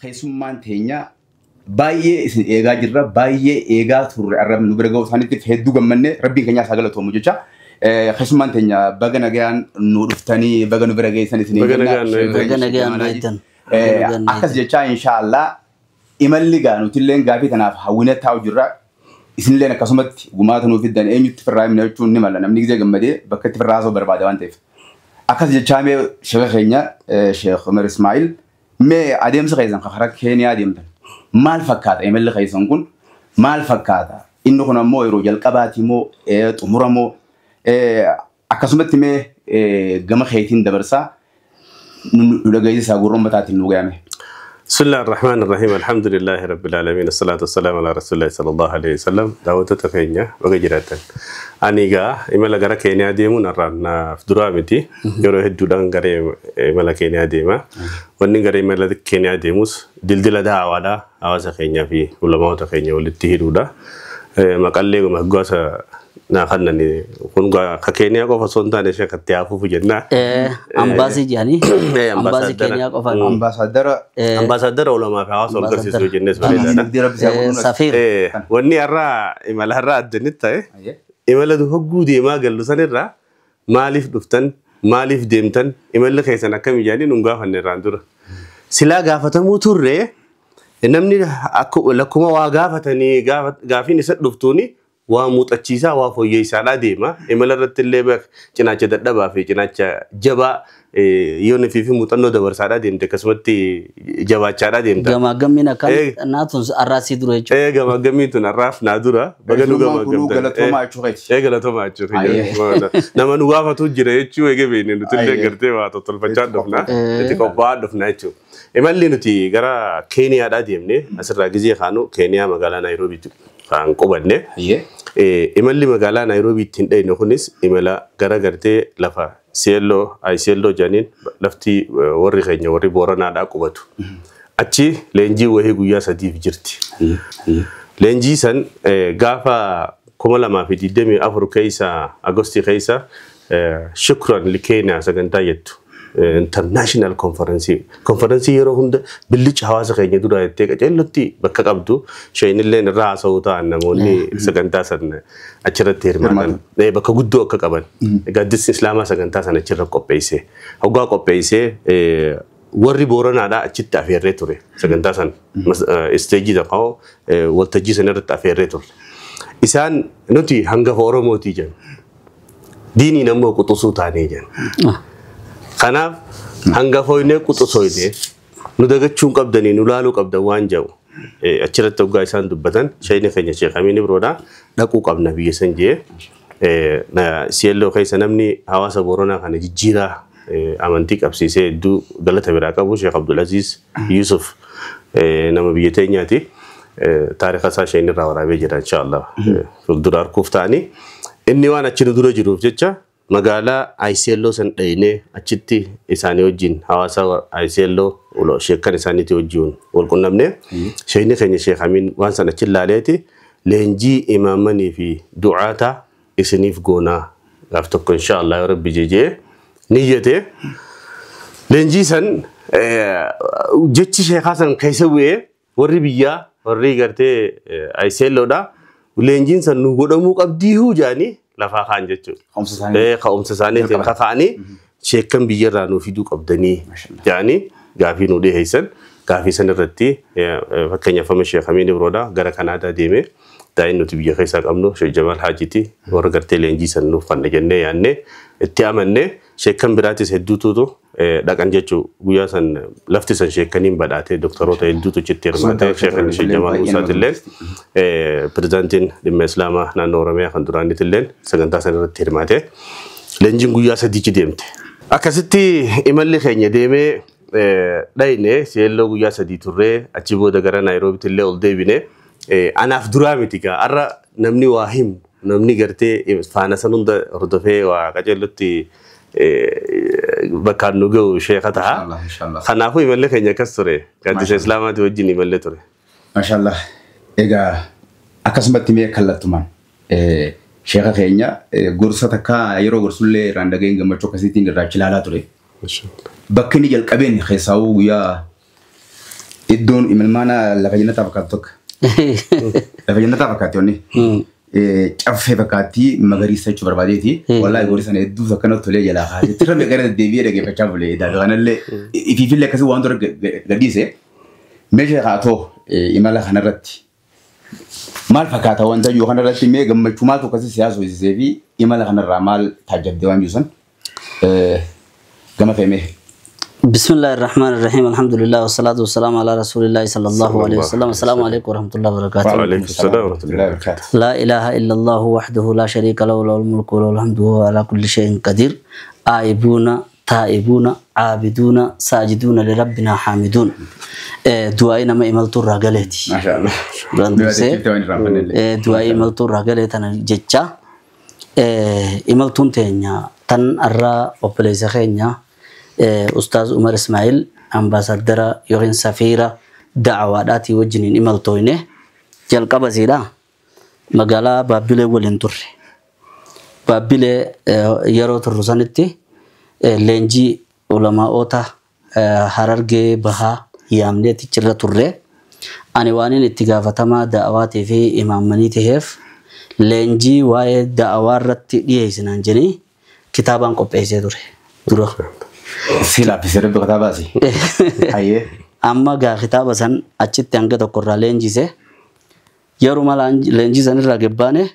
Keessummaan teenya baay'ee isin eegaa jirra, baay'ee eegaa turre, arrabni nu bira ga'uu isaaniitiif hedduu gammanne, rabbiin keenyaa isaa galatoomu jecha. Keessummaan teenya baga nagaan nu dhuftanii, baga nu bira geessan isin. Baga nagaan nu eegdan. Baga nagaan nu eegdan. Akkas jechaa, inshaallah imalli gaa nutilleen gaafii tanaaf hawwina taa'u jirra. Isinilleen akkasumatti gumaata nuuf fiddan eenyutti firraa himna jechuun ni mala, namni gizee gammadee bakka itti firraa haasa'u barbaada waan ta'eef. Akkas jechaa, mee sheekha keenya Sheekh Umar Ismaa'il, mee adeemsa keessan karaa Keeniyaa deemtan maal fakkaata? Imalli keessan kun maal fakkaata? Inni kun ammoo yeroo jalqabaati moo xumura moo? Akkasumatti mee gama keetiin dabarsaa nu dhageessisaa, gurra ummataatiin nu gayame. بسم الله الرحمن الرحيم، الحمد لله رب العالمين، الصلاة والسلام على رسول الله صلى الله عليه وسلم. Daawwattoota keenya, baga jiraatan. Ani egaa imala gara Keeniyaa deemuun har'aan naaf duraa miti. Yeroo hedduudhaan gara imala Keeniyaa deema. Wanni gara imala Keeniyaa deemus dildila daawaadha. Hawaasa keenyaa fi ulamaota keenya walitti hidhuudha. Maqallee gosa naa kannani kun ka Keeniyaa qofa osoo hin taane sheekatti hafuufu jenna. Ambaasii jedhanii. Ambaasii Ambaasaadara. Keeniyaa qofa. Ambaasaadara. Ambaasaadara ulamaa fi hawaasa wal garsiisuu jennes bareedaadha. Dinagdee rabbi isaa godhuun. Safiir. Wanni har'aa imala har'aa addanitti ta'e, imala hogguu deemaa gallu sanirraa maaliif dhuftan, maaliif deemtan, imalli keessan akkam ijaanii nun gaafanne irraan dura. Silaa gaafatamuu turre, namni lakkuma waa gaafatanii gaafiin isa dhuftuuni waa muuxachiisaa, waa fooyyeessaadhaa deema. Imala irratti illee cinaacha dadhabaa fi cinaacha jabaa yoon fi muuxannoo dabarsaadhaa deemte, akkasumatti jabaachaadhaa deemta. Gamaagammiin akkaan naatun arraasii dura jechuudha. Ee, gamaagammiin tun har'aaf naa dura. Baga nu Keessummaan kunuu gamaagamtan. galatoomaa jechuu keeti. Ee, galatoomaa jechuudha. Nama nu gaafatu jira jechuu eege beekne, nuti illee gartee waa tottolfachaa dhufna. Itti qophaa'aa dhufna jechuudha. Imalli nuti gara Keeniyaadhaa deemne, asirraa gizee kaanu Keeniyaa magaalaa Naayiroobiitti kan qubanne. Imalli magaalaa Naayiroobii ittiin dhayne kunis imala gara gartee lafa Seelloo Ayiseelloo jedhaniin, lafti warri keenya warri Booranaadhaa qubatu. Achi leenjii wahii guyyaa 3f jirti. Leenjii san gaafa 2024 keessa, Agostii keessa, Shukran Likeeniyaa sagantaa jettu. International conference. Konferensii yeroo hunda billicha hawaasa keenya dura jettee qaceellotti bakka qabdu, isheenillee irraa haasa'uu ta'an, namoonni sagantaa san achirratti hirmaatan bakka guddoo akka qaban. Gaaddisni Islaamaa sagantaa sana achirra qopheesse. Hoggaa qopheesse, warri Booranaadhaa achitti afeerree ture. Sagantaa san isteejii tokko waltajjii sana irratti afeerree ture. Isaan nuti hangafa Oromootii jedhan. Diiniin ammoo quxisuu taanee jedhan. Kanaaf hangafoynee quxusoyne nu dagachuun qabdanii, nu laaluu qabdan waan jedhu achirratti hoggaa isaan dubbatan, sheekni keenya Sheekh Amiin Ibroodhaa dhaquu qabna biyya san jee, Sielloo keessa namni hawaasa Booranaa kana jijjiiraa amantii qabsiisee hedduu galata biraa qabu Sheekh Abdulaziz Yusuf nama biyya teenyaati. Taarika isaa sheekni irraa waraabee jira, inshaallah fuuldura harkuuf ta'anii. Inni waan achi nu dura jiruuf jecha magaalaa Ayiseelloo san dhaynee achitti isaanii wajjin, hawaasa Ayiseelloo sheekkan isaaniitii wajjin wal qunnamne. Sheekni keenya Sheekh Amiin waan san achi ilaaleeti, leenjii imaamanii fi du'aata isiniif goonaa gaaf tokko inshaallah yoo rabbi jejee niyyate. Leenjii san jechi sheekaa san keessa bu'ee, warri biyyaa warri gartee Ayiseelloodha leenjiin san nu godhamuu qabdiihuu jaanii lafaa kaan jechuudha. Ka'umsa isaanii. Ka'umsa isaaniitiin kaka'anii, sheekkan biyyarraa nuu fiduu qabdanii jaanii gaafii nu dhiyeessan. Gaafii san irratti fakkeenyaaf amma Sheekh Amiin Ibroodhaa gara Kanaadaa deemee, daa'in nuti biyya keessaa qabnu Sheekh Jamaal Haajiti, warra gartee leenjii san nuuf fanna jennee yaannee itti amannee, sheekkan biraatis hedduutu dhaqan jechuu. Guyyaa san lafti san sheekkaniin badhaatee, doktoroota hedduutu achitti hirmaatee, sheekkan Sheekh Jamaal Musaatilleen, pirezidaantiin dhimma Islaamaa naannoo Oromiyaa kan duraanitilleen sagantaa san irratti hirmaate. Leenjiin guyyaa 3tti deemte. Akkasitti imalli keenya deemee dhayne, Sielloo guyyaa 3 turree, achi booda gara Naayiroobitti illee ol deebine. Anaaf duraa miti gaa, har'a namni waa himu, namni gartee faana san hunda hordofee waa qaceellotti bakkaan nu ga'u sheeka ta'a. Inshallah. Kanaafuu imalli keenya akkas ture. Gaaddisa Islaamaati wajjin imallee ture. Mashallah. Egaa akkasumatti mee kallattumaan sheeka keenya gorsa takka yeroo gorsullee irraan dhageen gammachuu akkasiitiin irraa achi ilaalaa ture. Bakki inni jalqabeen keessaa'uu guyyaa Iddoon imilmaana lafa jannataa fakkaatu tokko. Lafa jannataa fakkaatti onni. Caffee fakkaatti magariisa jechuu barbaadeeti. Wallaahi goori sana hedduu akkanatti tolee jalaa kaasee tira gara deddeebi'ee dhaggeeffachaa bulee. Kanallee ifiifillee akkasii waan dura gadhiise. Meeshaa haatoo imala kanarratti maal fakkaata wanta jiru kanarratti mee gammachuu maaltu akkasii siyaasa hoosisee fi imala kanarraa maal taajjabdee waan jiru san gama feemee. بسم الله الرحمن الرحيم الحمد لله والصلاة والسلام على رسول الله صلى الله عليه وسلم السلام عليكم ورحمة الله وبركاته وعليكم السلام ورحمة الله وبركاته. لا إله إلا الله وحده لا شريك له له الملك وله الحمد وهو على كل شيء قدير آيبون تائبون عابدون ساجدون لربنا حامدون دعائنا ما إملت الرجالتي ما شاء الله. دعائي إملت الرجالتي أنا جتة إملتون تانيا تن الرا وبليزخينيا أستاذ عمر إسماعيل أمباسادرا يوغين سفيرة دعواتي وجنين إملتوينه جلقة بزيرا مقالة بابلي ولنتر بابلي يرو ترسانتي لينجي علماء أوتا حرارجي بها يامني تجرى تره أنا وانين اتقافتما دعواتي في إمام منيتهف لينجي واي دعوات ديهسنان جني كتابان قبعيسي دوره دوره سيلا في سرب كتاباسي. أيه. أما جا كتابة سن أشتى أنك تقرأ لينجيسه يارو مال لينجيس أنا راجبانه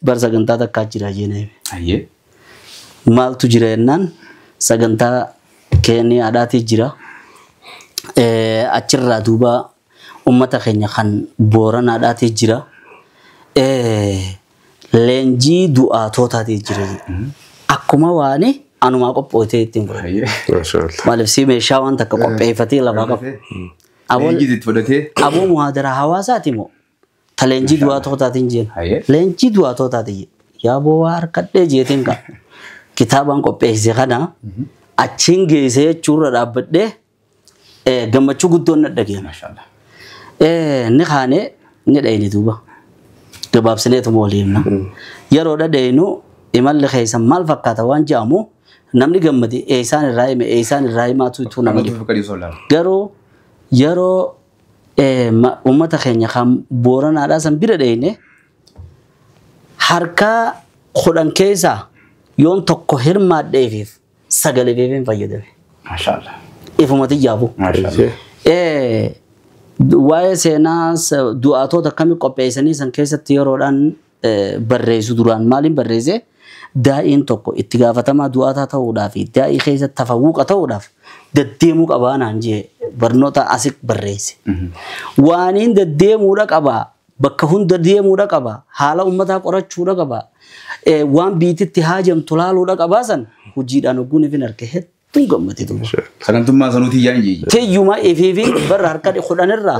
برزا جنتا تكاجرا جينه. أيه. مال تجرا إنن سجنتا كني أداتي جرا أشرا دوبا أمتا خنيا خن بوران أداتي جرا لينجي دعاء توتا تجرا أكما واني أنا ما أقول بوتي تيمبر. ما شاء الله. ما لبسي مشاوان تك قب إفتي لا بقى. أول أبو مهاجر هواسا تيمو. تلنجي دعاء توتا تنجين. لنجي دعاء توتا تيجي. يا بوار كده جيتين كا. كتابان قب إزخنا. أتشينجي سه چورا رابطة. جمع چوكتون ندقي. ما شاء الله. نخانة ندعي دوبا. دباب سنة تمولينا. يرودا دينو إمال لخيسا مال فكاتا وان جامو. Namni gammade eessaan irraa hime eessaan irraa himaatu itu nama dhibu. Garuu yeroo uummata keenya kan Booranaadhaa san bira dhayne harka 10 keessaa yoon tokko hirmaadheefiif sagaleefeef hin fayyadame. Maashaallah. Ifumati jaabu. Maashaallah. Waa'ee seenaa du'aatota akkamii qopheessanii san keessatti yeroodhaan barreessu duraan maaliin barreesse? Daa'iin tokko itti gaafatamaa du'aataa ta'uudhaaf daa'ii keessatti tafawuuqa ta'uudhaaf deddeemuu qabaa naan jee barnoota asii barreesse. Waaniin deddeemuudha qabaa bakka hunda deemuudha qabaa haala uummataa qorachuudha qabaa waan biititti haajamtu laaluudha qabaa san hojiidhaan ogguun ifin harka hedduu gammate tuba. Sagantummaa sanuutii yaan jee. Tiyyuma ifiifi barra harka 10 irraa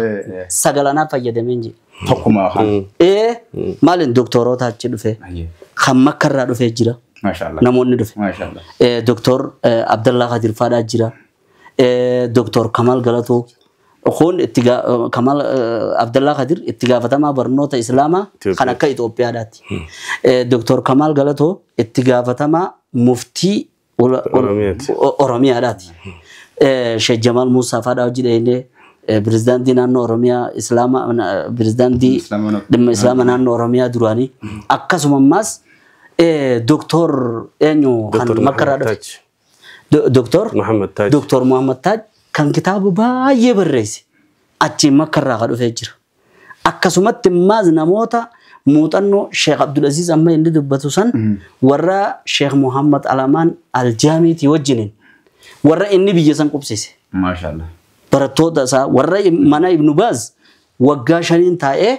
9 fayyadameen jee. Tokkuma haan. Maaliin doktoroota achi dhufe. Kan makkarraa dhufee jira. Maashaallah. Namoonni dhufe. Maashaallah. Doktor Abdallaa Khadir Faadhaa jira. Doktor Kamal Galatoo. Kun itti Kamal Abdallaa Khadir itti gaafatamaa barnoota Islaamaa kan akka Itoophiyaadhaati. Doktor Kamal Galatoo itti gaafatamaa muftii Oromiyaadhaati. Sheekh Jamaal Muusaa Faadhaa hojii dhahee pirezidaantii naannoo Oromiyaa Islaamaa pirezidaantii dhimma Islaamaa naannoo Oromiyaa duraanii akkasuma ammas Doktor eenyu kan makkaraa dhufe Doktor Doktor Muhammad Taaj kan kitaaba baay'ee barreesse achi makkarraa kan dhufee jira. Akkasumatti ammas namoota muuxannoo Sheekh Abdulaziz amma inni dubbatu san warra Sheekh Muhammad Alamaan Aljaamiitii wajjiniin warra inni biyya san qubsiise. Maashaallah. Barattoota isaa warra mana Ibnu Baaz waggaa 5 taa'ee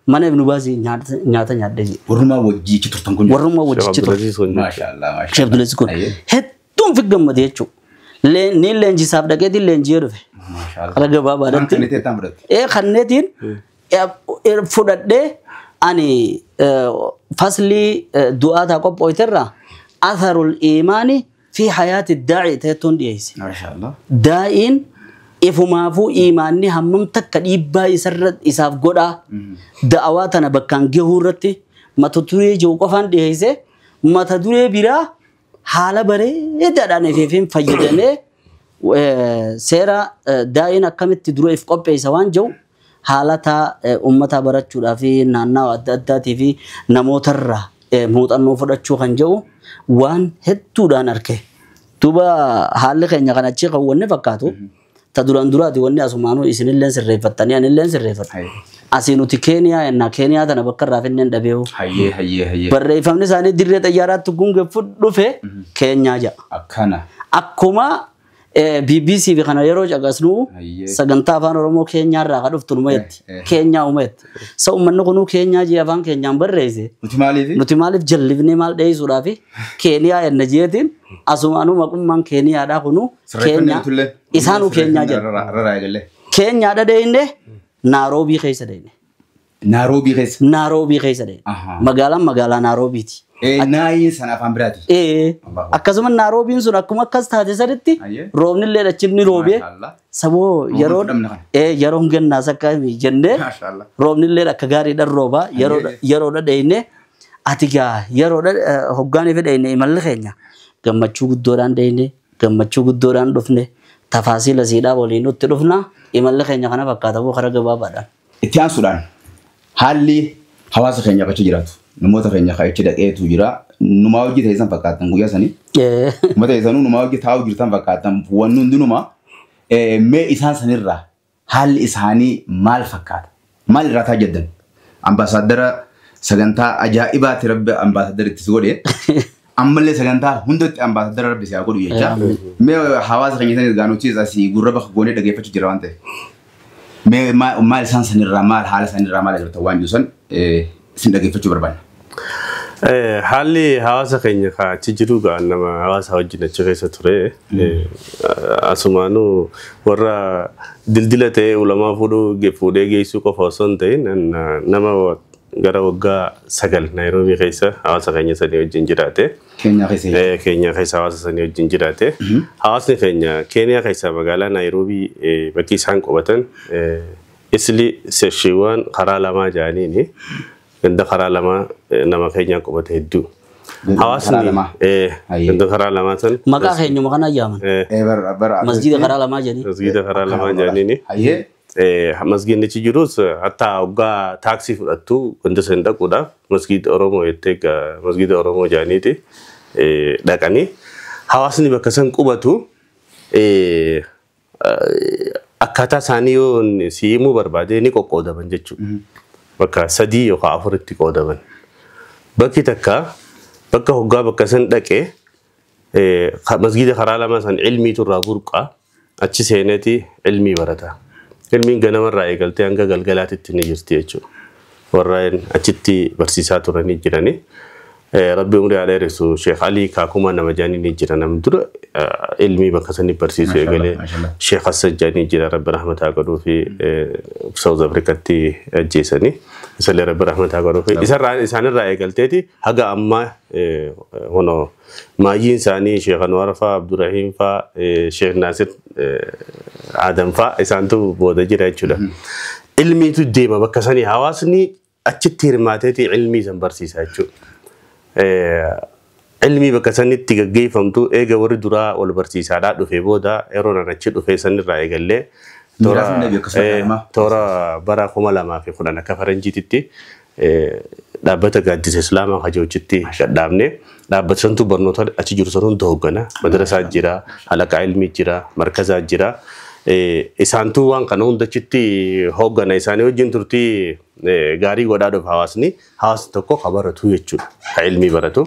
mana Ibnu Baaz nyaata nyaadhee jira. Warrumaa wajjichi turtan kun. Warrumaa wajjichi turtan. Maashaallah maashaallah. Sheekh Abdulaziz kun hedduun fi gammade jechuudha. Ni leenjisaaf dhaqeetiin leenjiyee dhufe. Maashaallah. Kara gabaabaadhaatti. Kanneetiin ta'an fudhatte. Kanneetiin fudhadhee ani faslii du'aataa qophooyterraa atharul iimaani fi hayaati daa'i ta'ettuun dhiyeesse. Maashaallah. Daa'iin ifumaafuu iimaanni hammam takka dhiibbaa isarra isaaf godhaa da'awaa tana bakkaan gahuu irratti mata duree jiru qofaan dhiyeesse mata duree biraa haala bareedaadhaan ifeefin fayyadamee Seera daa'iin akkamitti dura if qopheessa waan jiru haalata uummata barachuudhaa fi naannawa adda addaatii fi namootarraa muuxannoo fudhachuu kan jiru waan hedduudhaan arge. Duuba haalli keenya kan achii kan wanni fakkaatu ta duraan duraati wanni asumaanuu isinillee sirreeffattanii anillee sirreeffadha. Asii nuti Keeniyaa ennaa Keeniyaa tana bakka irraa finneen dhabeewu. Hayyee. Barreeffamni isaanii dirree xayyaaraatti gungeeffu dhufe Keenyaa jedha. Akkana. Akkuma BBC fi kana yeroo caqasnu sagantaa afaan Oromoo Keenyaa irraa kan dhuftu numa jetti. Keenyaa uma jetti. Sa uummanni kunuu Keenyaa jee afaan keenyaan barreesse. Nuti maaliif? Nuti maaliif jallifnee maal dheeysuudhaaf Keeniyaa enna jeetiin asumaanuu maqummaan Keeniyaadhaa kunuu Keenyaa isaanuu Keenyaa jedha. Keenyaadha dheeyne Naaroobii keessa dheeyne. Naaroobii keessa. Naaroobii keessa dheeyne. Magaalaan magaalaa Naaroobiiti. Naayiin sana afaan biraati. Akkasuma Naaroobiin sun akkuma akkas taate saditti roobni illee achitti roobee saboo yeroon gannaas akka jennee roobni illee akka gaariidhaan rooba yeroodha dheeyne ati gaa yeroodha hoggaanii fi dheeyne imalli keenya gammachuu guddoodhaan dheeyne gammachuu guddoodhaan dhufne tafaasiila siidhaa waliin nutti dhufna imalli keenya kana fakkaata boo karaa gabaabaadhaan. Itti aansuudhaan haalli hawaasa keenya qacha jiraatu. Namoota keenya ka'ichi dhaqeetu jira. Numaa hojii ta'e san fakkaatan guyyaa sanii. Uummata isaanii numaa hojii taa'u jirtan fakkaatan wanni hundinumaa mee isaan sanirraa haalli isaanii maal fakkaata? Maal irraa taa jedhan? Ambaasaadara sagantaa ajaa'ibaati rabbi ambaasaadara itti si godhe. Ammallee sagantaa hundatti ambaasaadara rabbi si haa godhu jecha. Mee hawaasa keenya sanis gaanuchis asii gurra bakka goonee dhaggeeffachuu jira waan ta'eef. Mee maal isaan sanirraa maal haala sanirraa maal agartan waan jiru san isin dhaggeeffachuu barbaanna. Haalli hawaasa keenya achi jiru nama hawaasa wajjin achi keessa ture. Asumaanuu warra dildila ta'ee ulamaa fuudhee geessuu qofa osoo hin ta'in nama gara waggaa 9 Naayiroobii keessa hawaasa keenya sanii wajjin jiraate. Keenyaa keessa. Keenyaa keessa hawaasa sanii wajjin jiraate. Hawaasni keenya Keeniyaa keessa magaalaa Naayiroobii bakki isaan qubatan Isli Seshiiwwan karaa lamaa jedhaniini. Ganda karaa lama nama keenya qubate hedduu. Hawaasni ganda karaa lamaa san. Maqaa keenyuma kana yaaman. Masjiida karaa lamaa jedhanii. Masjiida karaa lamaa jedhaniini. Masjiidni achi jirus hatta waggaa taaksii fudhattu ganda san dhaquudhaaf masjiida Oromoo jettee masjiida Oromoo jedhaniiti dhaqanii. Hawaasni bakka san qubatu akkaataa isaanii yoo si himuu barbaade ni qoqqoodaman jechuudha. Bakka 3 yookaan 4tti qoodaman. Bakki takka bakka hoggaa bakka san dhaqee masgiida karaa lama san ilmiitu irraa burqaa achi seeneeti ilmii barata. Ilmiin ganamarraa eegaltee hanga galgalaatitti ni jirti jechuudha. Warreen achitti barsiisaa turanii jiranii. Rabbi umrii haa dheeressu Sheekh Alii Kaakuma nama jedhanii ni jira namni dura ilmii bakka sanii barsiisu eegalee Sheekh Hassan jedhanii jira Rabbi rahmataa godhuu fi South Africaatti ajjeesanii isallee Rabbi rahmataa godhuu fi isaanirraa eegalteeti haga ammaa hono maayyiin isaanii Sheekh Anwar faa Abdurrahiim faa Sheekh Naasir Adam faa isaantu booda jira jechuudha. Ilmiitu deema bakka sanii hawaasni achitti hirmaateeti ilmii san barsiisa jechuudha. Ilmii bakka sanitti gaggeeffamtu eega warri duraa wal barsiisaadhaa dhufee booda yeroo nan achi dhufee sanirraa eegallee toora bara 2010 akka faranjiititti dhaabbata gaaddisa Islaamaa Hajochitti dhadhaabne dhaabbata santu barnoota achi jiru san hunda hooggana madarasaa jira halaqaa ilmii jira markazaa jira isaantuu waan kana hunda achitti hooggana isaanii wajjin turtii gaarii godhaa dhufa hawaasni tokko ka baratu jechuudha ka ilmii baratu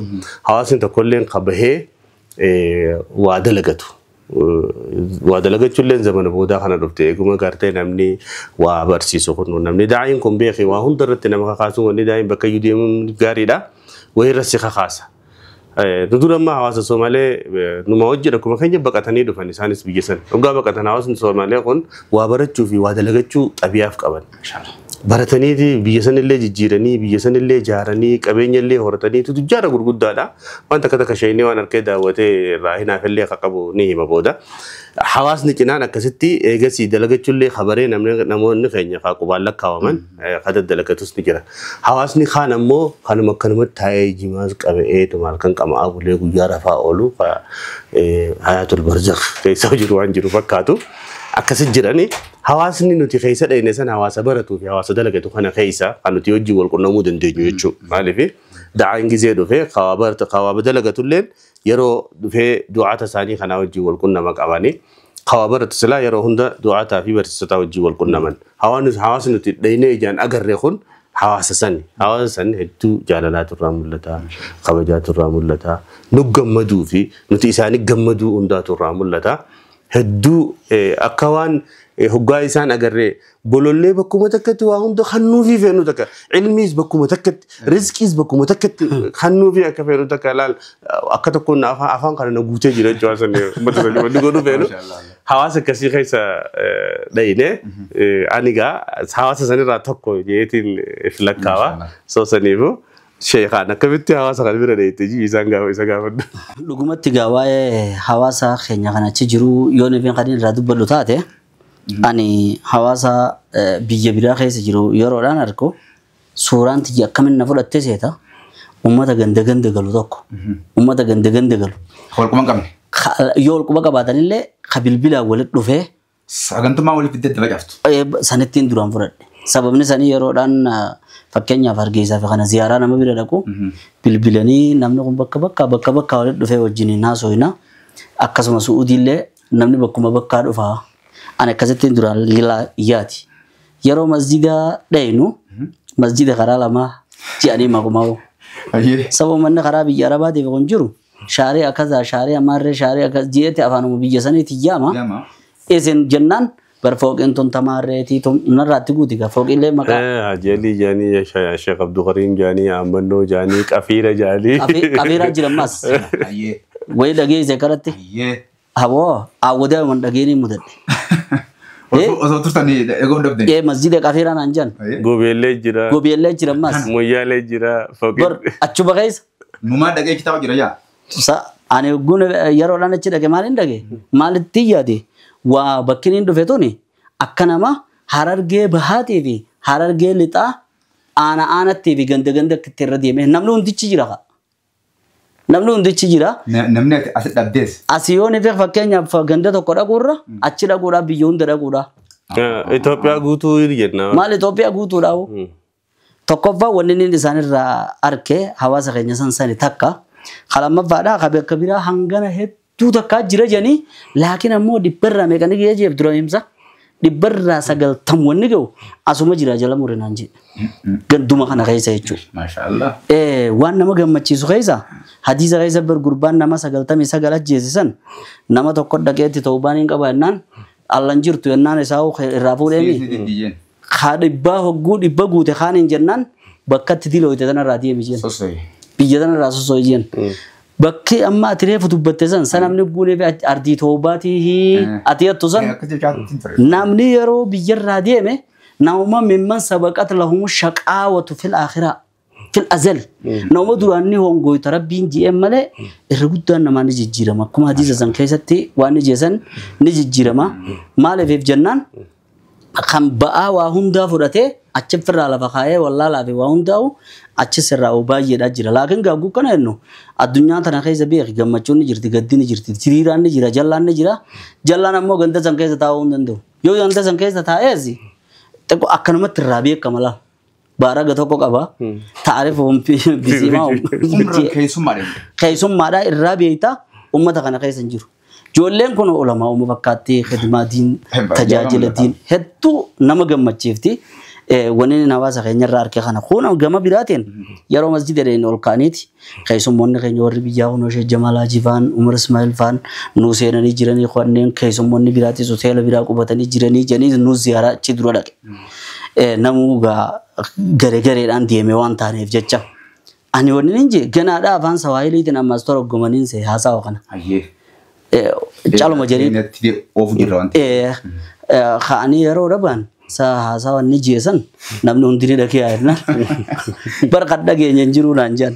hawaasni tokkollee ka bahee waa dalagatu waa dalagachuullee zamana boodaa kana dhufte eeguma gartee namni waa barsiisu kun namni daa'iin kun beeke waa hunda irratti nama kakaasu wanni daa'iin bakka iyyuu deemuun gaariidha wayirra si kakaasa. Nu dura ammaa hawaasa Somaalee numa hojii akkuma keenya baqatanii dhufan isaanis biyya sana. Dhugaa baqatan hawaasni Somaalee kun waa barachuu fi waa dalagachuu xabiyaaf qaban. Barataniiti biyya sanillee jijjiiranii biyya sanillee ijaaranii qabeenya illee horatanii tujjaara gurguddaadha. Waan takka takka shayinii waan harkee daawwatee irraa hinaafillee akka qabu ni hima booda. Hawaasni cinaan akkasitti eegasii dalagachuullee kabaree namoonni keenya qubaan lakkaawaman kan daddalagatus ni jira. Hawaasni kaan ammoo kanuma akkanumatti taa'ee jimaas qabee maal kan qama'aa bulee guyyaa rafaa oolu hayaatul barzakh keessa jiru waan jiru fakkaatu. Akkasi jirani hawaasni nuti keessa dhayne sana hawaasa baratuu fi hawaasa dalagatu kana keessa kan nuti wajjin wal qunnamuu dandeenyu jechuudha. Maaliif da'aan gizee dhufee kawaaba dalagatulleen yeroo dhufee du'aata isaanii kanaa wajjin wal qunnama qabanii kawaaba baratu silaa yeroo hunda du'aataa fi barsiisotaa wajjin wal qunnaman. Hawaasni nuti dhaynee ijaan agarre kun hawaasa sani. Hawaasa sani hedduu jaalalaatu irraa mul'ata, kabajaatu irraa mul'ata, nu gammaduu fi nuti isaanii gammaduu hundaatu irraa mul'ata. Hedduu akka waan hoggaa isaan agarree bolollee bakkuma takkatti waa hunda kannuufii feenu takka ilmiis bakkuma takkatti rizqiis bakkuma takkatti kannuufii akka feenu takka laal akka tokkoon afaan kana na guutee jira jechuudha sanii uummata sanii wanni godhu feenu hawaasa akkasii keessa dhayine ani gaa hawaasa sanirraa tokko jeetiin if lakkaawa soo saniifu sheekaan akkamitti hawaasa kana bira dheeyte isaan gaafa isa gaafadhu. Dhugumatti gaa waa'ee hawaasa keenya kana achi jiru yoo nuti kan irraa dubbadhu taate ani hawaasa biyya biraa keessa jiru yeroodhaan argu suuraan tiyya akkamiin na fudhatte seeta uummata ganda ganda galu tokko uummata ganda ganda galu. Wal quba hin qabne. Yoo wal quba qabaatanillee ka bilbilaan walitti dhufee. Sagantummaa waliif fiddee itti facaaftu. Sanittiin duraan fudhadhe. Sababni sanii yeroodhaan fakkeenyaaf Hargeysaa fi kana ziyaaraa nama bira dhaqu bilbilanii namni kun bakka bakkaa bakka bakkaa walitti dhufee wajjin haasofna. Akkasuma Su'uudiillee namni bakkuma bakkaa dhufaa. Ani akkasittiin duraan yaati. Yeroo masjida dhaynu masjida karaa lamaa ji'anii maqumaa'u. Sababa manni karaa biyya Arabaatiif kun jiru shaaree akkasaa shaaree ammaarree shaaree akkas ji'eetti afaanuma biyya saniitti yaama. Isin jennaan bar fooqeen tun tamaarreetii tun narraatti guuti gaa fooqiilee maqaa. Hajeelii jaanii Sheekh Abdulkariim jaanii Amannoo jaanii Qafiira jaanii. Qafiiraa jira ammas. Wayi dhageesse karatti. Haboo awwadee waan dhageeni mudadhe. Osoo turtanii eeguu hin dhabdeen. Masjida Qafiiraa naan jedhan. Gobeellee jira. Gobeellee jira ammas. Moyyaalee jira. Bar achuma keessa. Numaa dhagee kitaaba jira yaa. Ani yeroodhaan achi dhage maaliin dhage maalitti yaade waa bakki inni dhufe tuni akka nama Harargee bahaatii fi Harargee lixaa aana aanattii fi ganda ganda itti irra deeme namni hundichi jira. Namni hundichi jira. Namni asi dhabdees. Asii yoo ni fakkeenyaaf ganda tokko dhaquurra achi dhaquudhaa biyya hunda dhaquudha. Itoophiyaa guutuu jenna. Maal Itoophiyaa guutuudhaa? Tokkoffaa wanni inni isaanirraa arke hawaasa keenya san sani takka. Kalamaffaadhaa ka bakka biraa hangana hedduu takkaa jira jedhanii laakiin ammoo dhibbarraa meeqanii gahee jeef dura himsa. Dhibbarraa 90 wanni gahu asuma jira jala murinaan jedhe. Ganduma kana keessa jechuudha. Maashaallah. Waan nama gammachiisu keessa hadiisa keessa bar gurbaan nama 99 ajjeesisan nama tokko dhaqeetti toobaan hin qaba jennaan allan jirtu jennaan isaa irraa fuudheemi. Haa dhibbaa hogguu dhibba guute kaan hin jennaan bakka itti dilooyte tanarraa deemi jeen. Biyya tanarraa sosso'e jeen. Bakki amma ati reefu dubbatte san namni guunee fi ardii toobaatii ati jettu san namni yeroo biyyarraa deeme nama mimman sabaqat lahumu shaqaawatu fil aakhiraa fil azal nama duraan ni hongoyta rabbiin ji'een malee irra guddaan namaa ni jijjiirama akkuma hadiisa san keessatti waan ni jeesan ni jijjiirama maaliif jennaan kan ba'aa waa hundaa fudhatee achi firraa lafa kaayee wallaalaa fi waa hundaa'u achi sirraa baay'eedha jira. Laakiin gaaguu kana jennu addunyaa tana keessa beeki gammachuun ni jirti, gaddi ni jirti, hiriiraan ni jira, jallaan ni jira. Jallaan ammoo ganda san keessa taa'uu hin danda'u. Yoo ganda san keessa taa'ees xiqqoo akkanumatti irraa beekama laa. Baaraga tokko qaba. Taarifuun bisiimaa. Keessummaadha irraa beekta uummata kana keessa hin jiru. Ijoolleen kun ulamaa uuma fakkaatti khidmaa diin tajaajila diin hedduu nama gammachiifti. Wanni hawaasa keenya irraa arge kana kun gama biraatiin yeroo masjida dheen ol ka'aniiti keessummoonni keenya warri biyyaa kun Sheekh Jamaal Haji faan Umar Ismail faan nuu seenanii jiranii kanneen keessummoonni biraatis hoteela biraa qubatanii jiranii jedhanii nuu ziyaaraa achi dura dhaqe. Namuu garee gareedhaan deeme waan taaneef jecha. Ani wanni hin jee ganaadhaa afaan Sawaahiliitiin ammas toroggomaniin see haasawa kana. Caaluma jedhee. Ka'anii yeroo dhaban Haasawa inni jeesan namni hundi ni dhagee jennaan. Bar kan dhageenya hin jiru naan jedhan.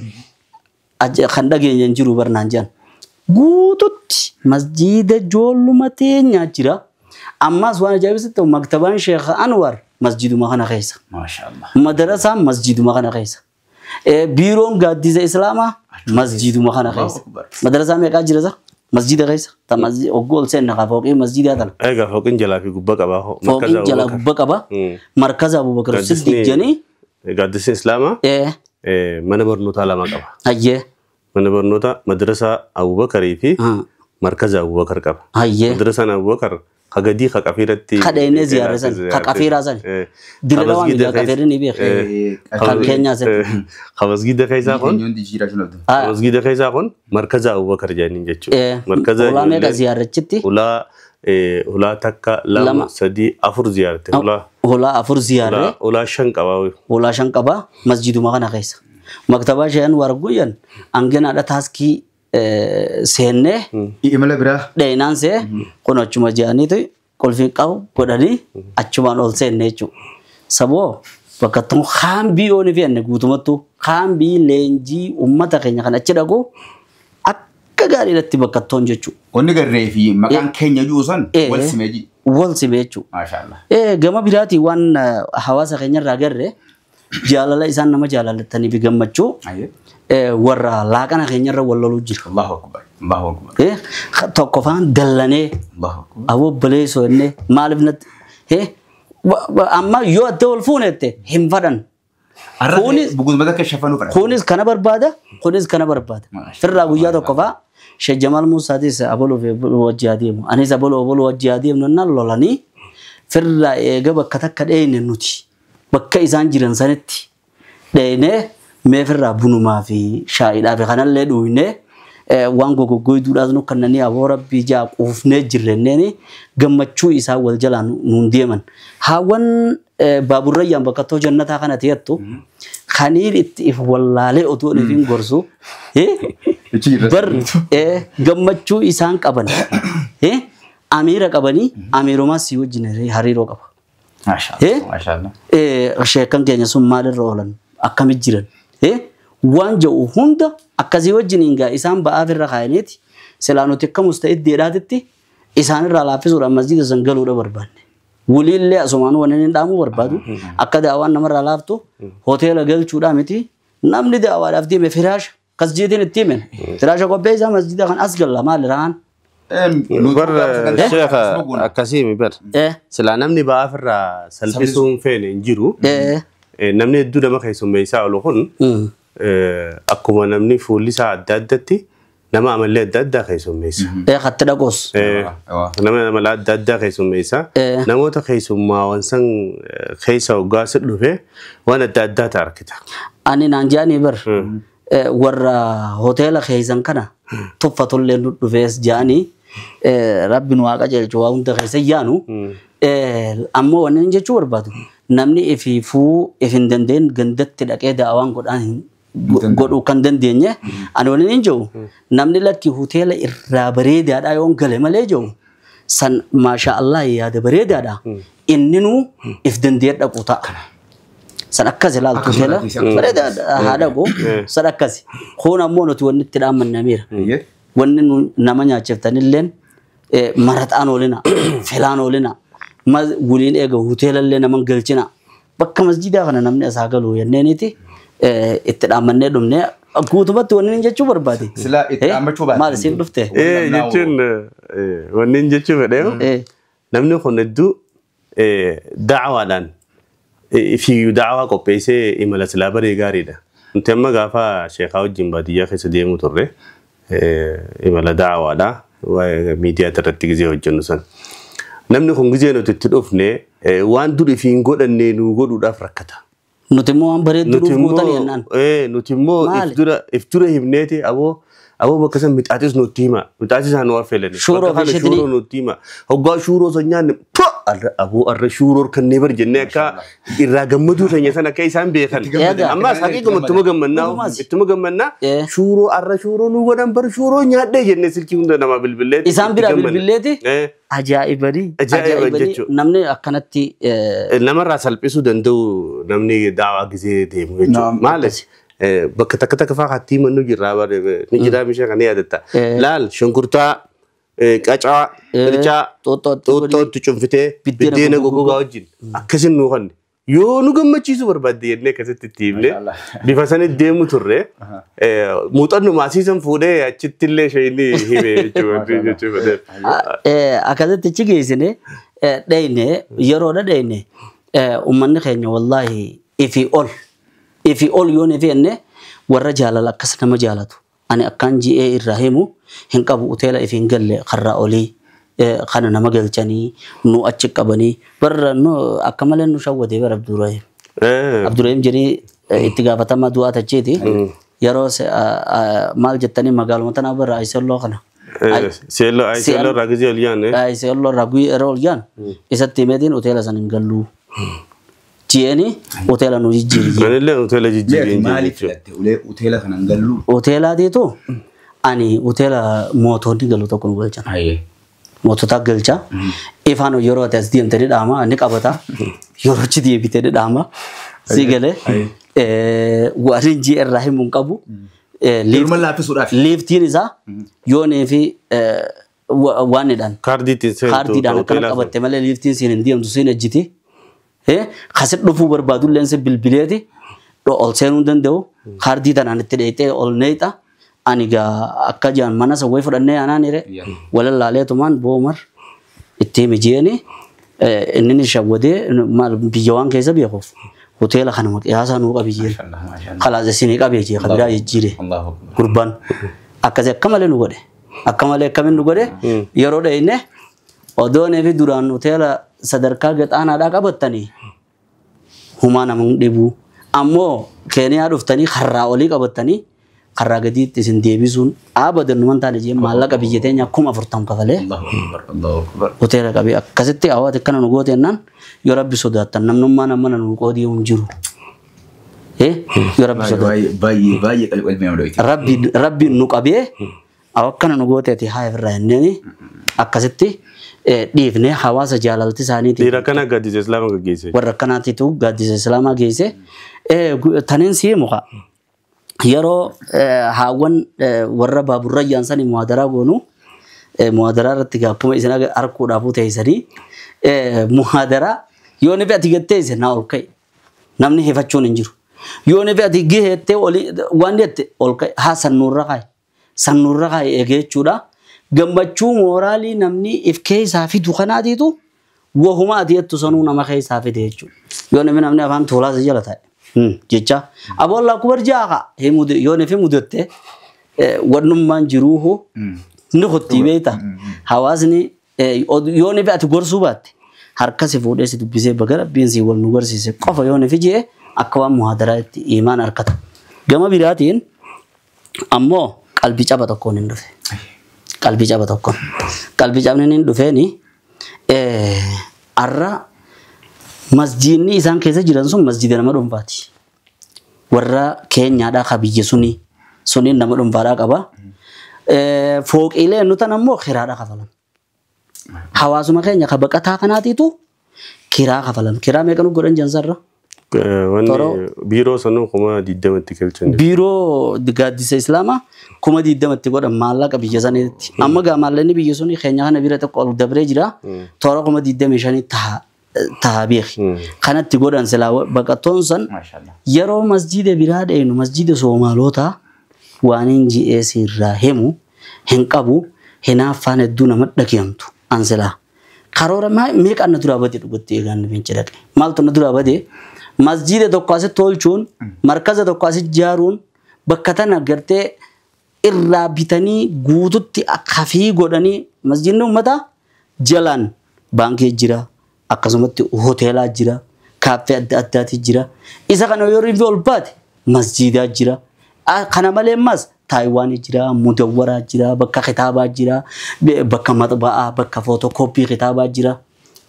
Kan dhageenya hin jiru bar naan jedhan. Guututti masjiida ijoolluma teenyaa jira. Ammas waan ajaa'ibsitti maktabaan Sheekh Anwar masjiiduma kana keessa. Maashaallah. Madarasaan masjiiduma kana keessa. Biiroon gaaddisa Islaamaa masjiiduma kana keessa. Madarasaan meeqaa jira isa? Masjiida keessa. Oggoo ol seenna kaa fooqii masjiidaa tana. Egaa fooqiin jalaa fi gubbaa qabaa. Fooqiin jalaa gubbaa qaba. Markaza Abubakar Siddiq jedhanii. Gaaddisni Islaamaa mana barnootaa lama qaba. Hayyee. Mana barnootaa madrasaa Abubakarii fi markaza Abubakar qaba. Hayyee. Madrasaan Abubakar kagadii kaqafiiratti. Kadheenee ziyaara san kaqafiiraa san. Dirree waan biyya qafiirri ni beeku. Kan keenyaa san. Masgiida keessaa kun. Masgiida keessaa kun markaza Abubakar jedhaniin jechuudha. Markaza. Ulaa meeqa ziyaarachitti? Ulaa ulaa takka 2 3 4 ziyaarte. Ulaa 4 ziyaarre. Ulaa 5 qabaa. Ulaa 5 qabaa masjiiduma kana keessa. Maktabaa Sheekh Anwar Guyyan anganaadha taaskii seennee. Imala biraa. Dheenaan see kun achuma jedhaniitu qulfii qabu godhanii achumaan ol seenne jechuudha. Saboo bakka tun haambii yoo ni feenne guutumattuu haambii leenjii uummata keenya kan achi dhaqu akka gaariidhatti bakka toon jechuudha. Wanni garree fi maqaan keenya jiru san wal simee ji. Wal simee jechuudha. Maashaallah. Gama biraatiin waan hawaasa keenyarraa garree jaalala isaan nama jaalalatanii fi gammachuu. Warra laaqana keenyarra wal loluu jira. Allahu akbar. Allahu akbar. Tokkoffaan dallanee. Allahu akbar. Aboo baleessoo jennee maaliif natti amma yoo adda wal fuunette hin fadhan. Kunis buguzumata akka shafanuu fadhan. Kunis kana barbaada kunis kana barbaada. Firraa guyyaa tokkoffaa Sheekh Jamaal Muusaatis abaluu fi wajji adeemu. Anis abaluu wajji adeemnu naan lolanii firraa eega bakka takka dheeyne nuti bakka isaan jiran sanitti dheeyne mee firraa bunumaa fi shaayiidhaa fi kanallee dhuunee waan gogogoyduudhaas nu kannanii aboo rabbii jaa quufnee jirrenneeni gammachuu isaa wal jalaan nuun deeman. Haawwan baaburrayyaan bakka too jannataa kana ta'ettu kaniin itti if wallaalee otoo hin gorsu bar gammachuu isaan qaban amiira qabanii amiirumaa si wajjin hariiroo qaba. Maashaallah. Sheekan keenya sun maalirra oolan akkamit jiran waan jedhu hunda akkasii wajjin hingaa isaan ba'aaf irra kaayaniiti silaa nuti akka musta'iddeedhaatitti isaan irraa laaffisuudhaan masjiida san galuudha barbaanne. Waliillee asumaan waan inni dhaamuu barbaadu akka daawaan namarraa laaftu hoteela galchuudhaa miti namni daawaadhaaf deeme firaasha kas jeetiin itti himen firaasha qopheessaa masjiida kan as galla maal irraan. Bar akkasii mi bar silaa namni ba'aaf irraa salphisuun feene hin jiru. Namni hedduu nama keessummeessaa oolu kun akkuma namni fuulli isaa adda addatti nama amallee adda addaa keessummeessa. Hatti dhaqoos. Nama amala adda addaa keessummeessa. Namoota keessummaawwan san keessa hoggaa si dhufe waan adda addaa ta'a argita. Ani naan jedhanii bar warra hoteela keessan kana tuffatullee nu dhufees jedhanii rabbi nu waaqa jechuun waa hunda keessa yaanu ammoo wanni inni jechuu barbaadu namni ifiifuu if hin dandeenye gandatti dhaqee daawaan godhaan godhuu kan dandeenye ani wanni inni jiru namni lakki hoteela irraa bareedaadhaa yoon gale malee jiru san maasha Allah yaada bareedaadha inni nu if dandee dhaqu ta'a. San akkas ilaaltu hoteela bareedaa haa dhaqu san akkasi kun ammoo nuti wanni itti dhaammannameera. Wanni nama nyaachiftanilleen maraxaan oolina filaan oolina waliin eega hoteelallee nama galchina bakka masjiidaa kana namni asaa galu jenneeniiti itti dhaammannee dhumne guutumatti wanni inni jechuu barbaade. Silaa itti dhaammachuu baate. Maal isiin dhufte? Jechuun wanni inni jechuu fedhe namni kun hedduu da'awaadhaan fi da'awaa qopheessee imala silaa baree gaariidha. Nuti amma gaafa sheekaa wajjin baadiyyaa keessa deemuu turre imala da'awaadha miidiyaa irratti gizee hojjennu san. Namni kun gizee nuti itti dhufne waan dur ifi hin godhanne nu godhuudhaaf rakkata. Nuti immoo waan bareedduu nuuf guutan jennaan. Nuti immoo if dura himneeti aboo Aboo bakka san mixaatis nutti hima. Mixaatis isaan waa feelani. Shuuroo fi shitni. Shuuroo nutti hima. Hoggaa shuuroo san nyaanne aboo arra shuuroo kannee bar jennee akka irraa gammaduu keenya san akka isaan beekan. Ammas haqiiquma ittuma gammannaa ittuma gammannaa shuuroo arra shuuroo nu godhan bar shuuroo nyaadhee jennee silkii hunda namaa bilbilleeti. Isaan biraa bilbilleeti. Ajaa'ibanii. Ajaa'ibanii namni akkanatti namarraa salphisuu danda'u namni daawaa gisee deemu jechuudha. Maali? Bakka takka takka fa'aa hattii mannu jirraa ni jiraa bishaan kan yaadatta. Laal shunkurtaa qacaa qircaa xuuxxootti cunfitee biddeena goggogaa wajjin akkasin nuu kanne. Yoo nu gammachiisuu barbaadde jennee akkasitti itti himne bifa sanitti deemu turre muuxannoo maasiisan fuudhee achitti illee isheen hime jechuudha. Akkasitti achi geessine dheyne yeroodha dheyne uummanni keenya wallaahi ifii ol ifii ol yoon ifii enne warra jaalala akkas nama jaalatu ani akkaan ji'ee irraa himu hin qabu uteela ifiin galle karraa olii kana nama galchanii nu achi qabanii barra nu akka malee nu shawwatee bara Abdurrahim. Abdurrahim jedhee itti gaafatamaa du'aa tacheeti yeroo maal jettanii magaaluma tanaa barra Ayiseelloo kana. Seelloo irraa gizee ol yaane. Ayiseelloo irraa yeroo ol yaan isatti himeetiin hoteela san hin galluu. Ji'eeni hoteela nu jijjiiri. Anillee hoteela jijjiiri. Maaliif filatte hoteela kana hin galluu? Hoteelaatiitu ani hoteela mootonni galu tokko nu galchan. Mootota galcha. Ifaan yeroo ati as deemtee dhaama ni qabata. Yeroo achi deebitee dhaama. Si galee waan ji'a irraa himu hin qabu. Yeruma laaffisuudhaaf. Liiftiin isaa yoonii fi waan hidhaan. Kaardiitiin seentu. Kaardiidhaan akkana qabatte malee liiftiin siin hin deemtu siin ejjiti. Kasit dhufuu barbaadu leensi bilbileeti ol seenuu hin danda'u. Kaardii tanaan itti dheeyxee ol neexa. Ani gaa akka jiran mana isa wayii fudhannee anaan hire walallaaleetumaan boomar itti himi jeeni inni ni shawwadee maal biyya waan keessa beekuuf hoteela kana qiyaasaa nuu qabi jeen. Kalaas isinii qabee jee kabiraa jijjiire gurbaan akkasii akka malee nu godhe akka malee akkamiin nu godhe yeroo dheeyne odoonii fi duraan hoteela sadarkaa gaxaanaadhaa qabattanii humaa nama hin dhibu ammoo Keeniyaa dhuftanii karraa olii qabattanii karraa gadiitti isin deebisuun abadan numan taane jee maallaqa biyya teenya 40,000 kafalee hoteela qabee akkasitti hawaati akkana nu goote jennaan yoo rabbi sodaattan namnummaan amma nu qoodii hin jiru. Yoo rabbi sodaattan. Baay'ee baay'ee qalbii nama dho'ite. Rabbi nu qabee akkana nu gooteeti haa irraa jenneeni akkasitti dhiifnee hawaasa jaalalti isaaniitiin. Dhiira akkana gaaddisa Islaamaa gaggeesse. Warra akkanaatiitu gaaddisa Islaamaa geesse. Taniin sii muka. Yeroo haawwan warra baaburrayyaan sanii muhaadaraa goonu muhaadaraa irratti akkuma isin harkuudhaafuu teessanii muhaadaraa yoo ni ati gatteesse naa ol ka'e namni hifachuun hin jiru. Yoo ni ati geettee waan jette ol ka'e haa sannuurra kaaye sannuurra kaaye eegee jechuudha. Gammachuu mooraalii namni if keessaa fidu kanaatiitu wahuma ati jettu sanuu nama keessaa fide jechuudha. Yoo namni afaan tuulaa si jala taa'e. Jecha abolla kubar jaaha yoo nefi mudatte wannummaan jiruuhu ni qotti beekta hawaasni yoo nefi ati gorsuu baatte harka si fuudhee si dubbisee baga rabbiin si wal nu garsiise qofa yoo nefi jee akka waan muhaadaraa itti imaan harkata. Gama biraatiin ammoo qalbii caba tokkoon hin dhufe. Qalbii caba tokkoon. Qalbii cabni hin dhufeeni arra masjidni isaan keessa jiran sun masjida nama dhuunfaati. Warra Keenyaadhaa ka biyya suni suniin nama dhuunfaadhaa qaba. Fooqiilee nutan ammoo kiraadhaa kafalan. Hawaasuma keenya ka baqataa kanaatiitu kiraa kafalan. Kiraa meeqa nu godhan jansarra? Wanni biiroo sanuu 20,000 galchan. Biiroo gaaddisa Islaamaa 20,000 godhan maallaqa biyya saniitti. Amma gaa maallaqni biyya suni keenya kana bira tokko ol dabree jira. Toora 25,000 ta'a. Ta'a beeki. Kanatti godhan silaa baqattoon san yeroo masjida biraa dheenu masjida Soomaalootaa waan hin ji'ee sirraa himu hin qabu hinaaffaan hedduu nama dhagiyamtu an silaa. Karoora meeqa na duraa badee dhugatti eegaan finci dhaqe. Maaltu na duraa badee masjida tokko asitti tolchuun markaza tokko asitti ijaaruun bakka tana gartee irraa bitanii guututti hafii godhanii masjidni uummataa jalaan baankii jira. Akkasumatti hoteelaa jira, kaaffee adda addaati jira. Isa kana yeroo inni ol baate masjiidaa jira. Kana malee ammas Taayiwaan jira, Mudawwaraa jira, bakka kitaabaa jira, bakka maxba'aa, bakka footokooppii kitaabaa jira.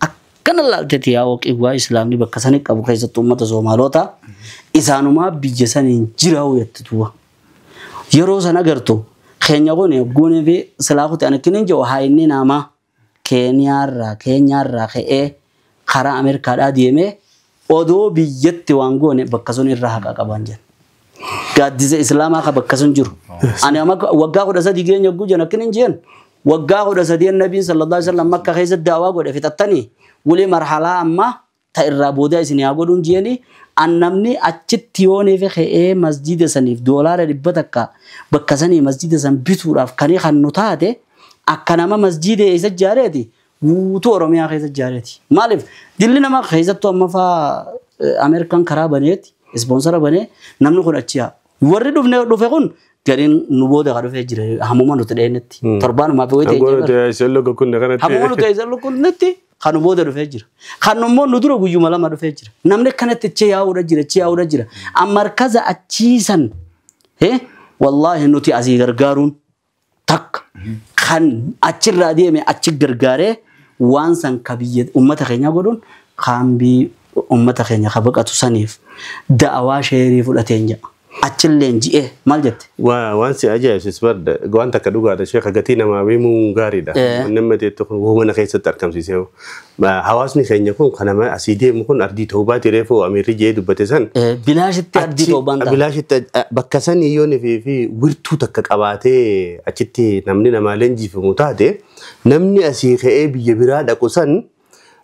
Akkana laalteeti yaa waqiiwaa islaamni bakka sani qabu keessattuu uummata Soomaalota isaanumaa biyya saniin jira jettu duuba. Yeroo sana agartu keenya kun goonee fi silaa kutte ani kinin jiru haa inni namaa Keeniyaarraa ka'ee karaa Ameerikaadhaa deemee odoo biyyatti waan goone bakka sun irraa haqa qaban jedhan. Gaaddisa Islaamaa ka bakka sun jiru. Ani amma waggaa 13 geenya gujan akkin hin jeen. Waggaa 13 nabiin sallallahu alaihi wasallam Makka keessatti daawaa godhe fixattanii wuli marhalaa amma ta irraa booda isin haa godhuun jeeni an namni achitti yoonee fi ka'ee masjida saniif $100 bakka sanii masjida san bituudhaaf kan nu taate akka nama masjida eessa ijaareeti guutuu Oromiyaa keessa ijaareeti. Maaliif dilli nama keessattuu amma faa Ameerikaan karaa baneeti ispoonsara banee namni kun achi haa. Warri dhufe kun gariin nu booda kan dhufee jira hamuma nuti dheenetti. Torbaanumaa fi wayita ejjee hamuma nuti eessa lukkunnetti kan nu booda dhufee jira. Kan immoo nu dura guyyuma lama dhufee jira. Namni akkanatti achi yaa'uudha jira achi yaa'uudha jira. Amma markaza achiisan wallaahi nuti asii gargaaruun takka kan achirraa deeme achi gargaaree waan san ka biyya uummata keenya godhuun kaambii uummata keenya ka baqatu saniif da'awaa sheerii fudhateen jedha. Achilleen ji'ee maal jette? Waan si ajaa'ibsiisu barda waan takka dhugaadha sheekha gatii namaa beemuun gaariidha. Namni teettu kun mana keessatti argamsiisee hawaasni keenya kun kan nama asii deemu kun ardii toobaati reefu Ameerri jee dubbate san. Bilaashitti ardii toobaan ta'a. Bilaashitti bakka sanii yoon fi wirtuu takka qabaatee achitti namni namaa leenjifamu taate namni asii ka'ee biyya biraa dhaqu san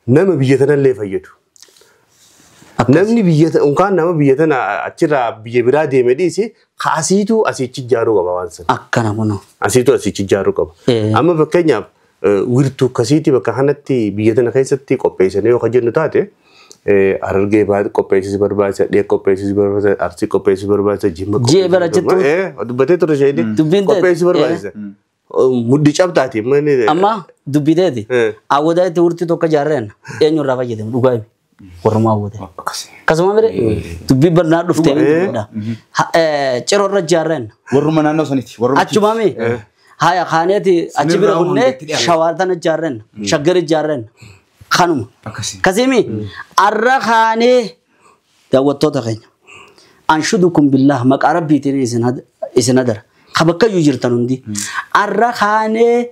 nama biyya tanallee fayyadu. Namni biyya unkaan nama biyya tana achirraa biyya biraa deeme dhiisi asiitu asiichi ijaaruu qaba waan sana. Akkana kunoo. Asiitu asiichi ijaaruu qaba. Amma fakkeenyaaf wirtuu akkasiitii bakka kanatti biyya tana keessatti qopheessanii yoo jennu taate Harargee qopheessisi barbaachisa, Dhee qopheessisi barbaachisa, Arsii qopheessisi barbaachisa, Jimma qopheessisi barbaachisa. Dubbatee ture isheen qopheessisi barbaachisa. Muddi cabtaati. Amma dubbiteeti. Awwadaa itti wirtuu tokko ijaarreen eenyurraa fayyadamu dhugaa himi. Warrumaa hawwate. Akkasuma mire dubbii bal'aa dhuftee miti. Ciroorra ijaarreen. Warruma naannoo saniiti. Achumaami. Haya kaaneeti achi bira kunnee shawaartan ijaarreen shaggar ijaarreen kanuma. Akkasimi arra kaanee daawwattoota keenya. Anshudukum billah maqaa rabbiitiin isin adara. Ka bakka iyyuu jirtan hundi. Arra kaanee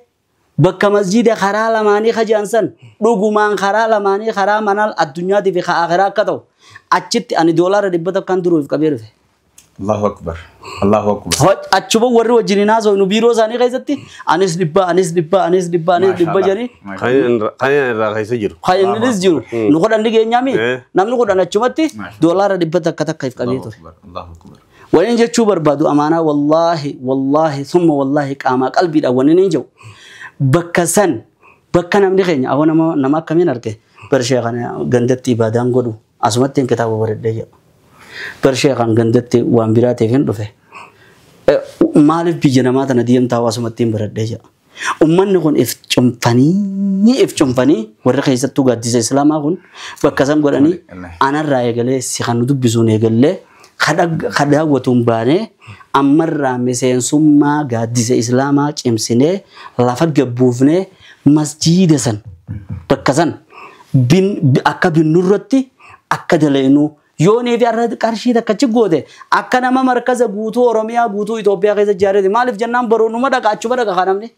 bakka masjida karaa lamaanii kajaansan dhugumaan karaa lamaanii karaa manaa addunyaatii fi akhiraa akka ta'u achitti ani $100 kan duruuf qabee dhufe. Allahu akbar. Allahu akbar. Achuma warri wajjin haasofnu biiroo isaanii keessatti anis dhibba anis dhibba anis dhibba anis dhibba jedhanii. Kan irraa keessa jiru. Kan innis jiru. Nu kudhan ni geenyaami namni kudhan achumatti $100 takka if qabee ture. Allahu akbar. Waliin jechuu barbaadu amaanaa wallaahi wallaahi summa wallaahi qaamaa qalbiidhaan wanni hin jiru. Bakka san bakka namni keenya awwa nama akkamiin arge barshee kana gandatti ibaadaan godhu asumatti hin kitaaba baradhee jedha. Barshee kan gandatti waan biraa ta'eef hin dhufe. Maaliif biyya namaa tana deemtaa asumatti hin baradhee jedha. Uummanni kun if cunfanii warra keessattuu gaaddisa Islaamaa kun bakka san godhanii anarraa eegalee si kan nu dubbisuun eegallee kadhaawwatuun baanee ammarraa miseensummaa gaaddisa Islaamaa cimsinee lafa gabbuufnee masjiida san bakka san akka binnurratti akka daleenuu yoonii fi arra qarshii takka achi goote akka nama markaza guutuu Oromiyaa guutuu Itoophiyaa keessa ijaareeti. Maaliif jennaan baruunuma dhaqa achuma dhaqa kan namni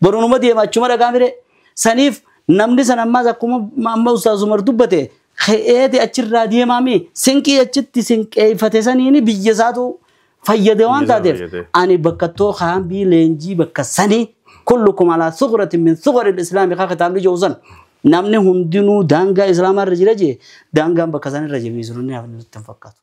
baruunuma deema achuma dhaqaa mire saniif namni san ammaas akkuma amma Ustaaz Umar dubbate ka'eeti achirraa deemaami sinqii achitti sinqeeffate saniini biyya isaatu fayyade waan taateef ani bakka too kaambii leenjii bakka sanii kullukum alaa sughratin min sughari al-islaami kaa kitaabni jiru namni hundinuu daangaa islaamaa irra jira jee daangaan bakka san irra jiru ni hafni nutti hin fakkaatu.